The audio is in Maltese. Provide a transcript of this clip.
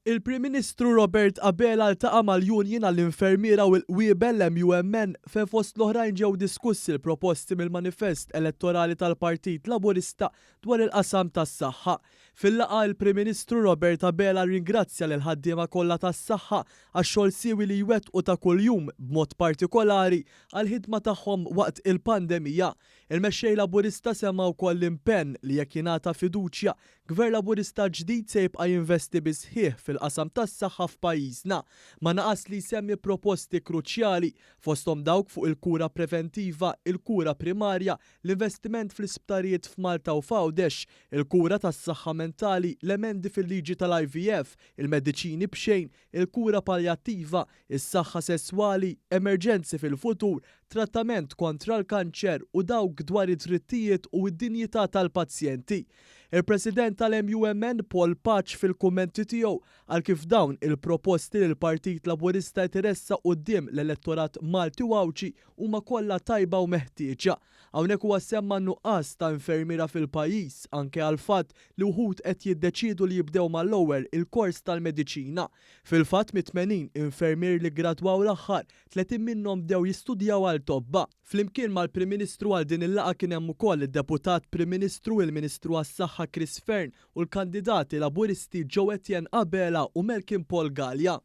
Il-Prim Ministru Robert Abela ltaqa' mal-Union għall-Infermiera u l-Qwiebel l-MUMN fejn fost l-oħrajn ġew diskussi l-proposti mill-manifest elettorali tal-Partit Laburista dwar il-qasam tas-saħħa. Fil-laqgħa, il-Prim Ministru Robert Abela rringrazzja lill-ħaddiema kollha tas-saħħa għax-xogħol siewi li jwettqu ta' kuljum b'mod partikolari għall-ħidma tagħhom waqt il-pandemija. Il-Mexxej Laburista semma wkoll l-impenn li jekk jingħata fiduċja, Gvern Laburista ġdid se jibqa' jinvesti bis-sħiħ fil-qasam tas-saħħa f'pajjiżna. Ma naqas li jsemmi proposti kruċjali, fosthom dawk fuq il-kura preventiva, il-kura primarja, l-investiment fl-isptarijiet f'Malta u f'Għawdex, il-kura tas-saħħa mentali, l-emendi fil-liġi tal-IVF, il-mediċini b'xejn, il-kura paljattiva, is-saħħa sesswali, emerġenzi fil-futur, trattament kontra l-kanċer u dawk dwar id-drittijiet u d-dinjità tal-pazjenti. Il-President tal-MUMN Paul Pace fil-kummenti tiegħu qal kif dawn il-proposti li l-Partit Laburista qed iressaq quddiem l-elettorat Malti u Għawdxi huma kollha tajba u meħtieġa. Hawnhekk huwa semma n-nuqqas ta' infermiera fil-pajjiż anke għall-fatt li wħud qed jiddeċiedu li jibdew mal-ewwel il-kors tal-mediċina. Fil-fatt mit-80 infermier li ggradwaw l-aħħar, 30 minnhom bdew jistudjaw għal tobba. Flimkien mal-Prim Ministru għal din il-laqgħa kien hemm ukoll id-Deputat Prim Ministru, il-Ministru għas-Saħħa Chris Fearne u l-kandidati Laburisti Joe Etienne Abela u Malcolm Paul Galea.